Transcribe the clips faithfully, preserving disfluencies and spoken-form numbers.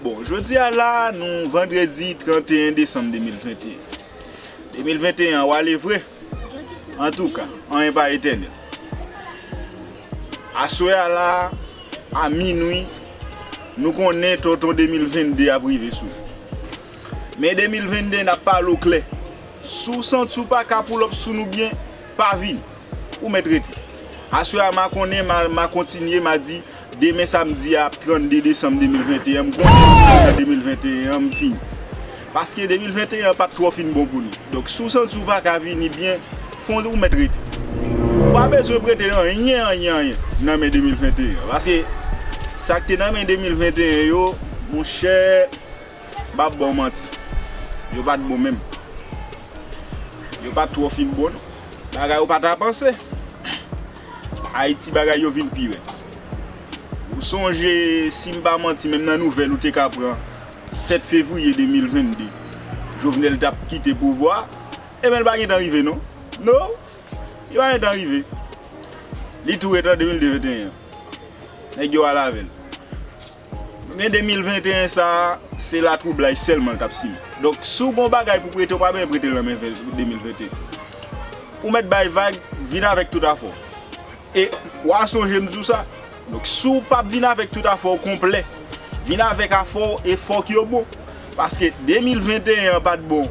Bon, jodi a la, nou vandredi trannteyen desanm de mil venteyen. De mil venteyen an w ale vre. Antouka, anyen pa etènèl. Aswè a la, a minwi, nou konnen tonton de mil vennde ap rive sou. Men de mil vennde, n ap pale w klè. Si w santi w pa ka pull up sou nou byen, pa vini. Ou mèt rete. Aswè a, m a konnen, m a, m a kontinye, m a di, demen samdi a, trannde desanm de mil venteyen, m konnen de mil venteyen an, m fini. Paske de mil venteyen an pa t twò fin bon pou nou. Donk, si w santi w pa ka vini byen, fon ou mèt rete. Ou pa bezwen prete anyen, anyen, anyen nan men de mil venteyen an. Paske sa k te nan men de mil venteyen yo, monchè, m p ap ba w manti. Yo pa t bon menm. Yo pa t twò fin bon, non. Bagay ou pa ta panse. Ayiti, bagay yo vin pi rèd. Ou sonje, si m pa manti, menm nan nouvèl ou te ka pran sèt fevriye de mil vennde, Jovenel t ap kite pouvwa a, ebyen, l pa gentan rive, non. Non, li pa gentan rive. Li tou ret an de mil venteyen an. Nèg yo al avè l. Nou gen de mil venteyen sa a, se latwoublay sèlman l t ap simen. Donk, si w gen yon bagay pou prete, w pa bezwen prete l nan men de mil venteyen. Ou mèt bay vag, vin avèk tout afè w. E w a sonje m di w sa. Donk, si w p ap vin avèk tout afè w konplè, vin avèk afè w e fòk yo bon. Paske de mil venteyen an pa t bon.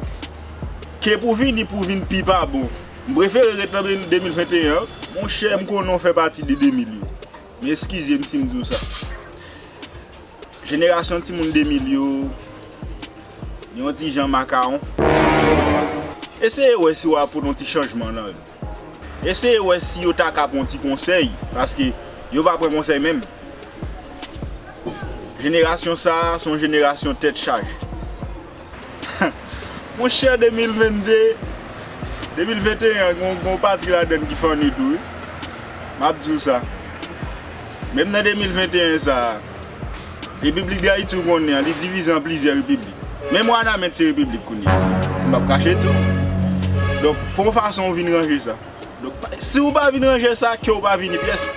Ke pou vini, pou vin pi pa bon. M prefere ret nan de mil venteyen an. Monchè, m konnen w fè pati de de mil yo. Men eskize m si m di w sa. Jenerasyon timoun de mil yo, yon ti jan makawon. Eseye wè si w a pote yon ti chanjman nan yo. Eseye wè si yo ta ka pran yon ti konsèy, paske yo pa pran konsèy menm. Jenerasyon sa a, se yon jenerasyon tèt chaje. Monchè, de mil vennde, de mil venteyen an, gon, gon pati ladann ki funny tou, wi. M ap di w sa. Menm nan de mil venteyen sa a, Repiblik Dayiti, ou konnen an, li divize an plizyè repiblik. Menm Wanament se repiblik kounye a. M p ap kache di w. Donk, fò yon fason w vin ranje sa. Donk, pa, si w pa vin ranje sa, ke w pa vini pyès.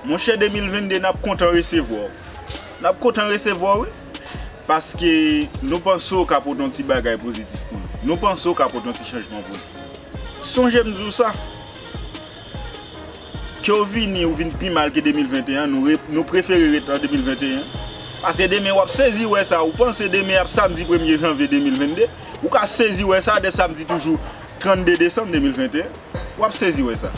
Monchè, de mil vennde, n ap kontan resevwa w. N ap kontan resevwa w, wi. Paske nou panse w ka pote yon ti bagay pozitif pou nou. Nou panse w ka pote yon ti chanjman pou nou. Sonje m di w sa. Ke w vini, ou vin pi mal ke de mil venteyen an, nou re-, nou prefere ret an de mil venteyen an. Paske demen w ap sezi wè sa, ou panse demen ap samdi premye janvye de mil vennde, ou ka sezi wè sa, dè samdi toujou trannde desanm de mil venteyen, w ap sezi wè sa.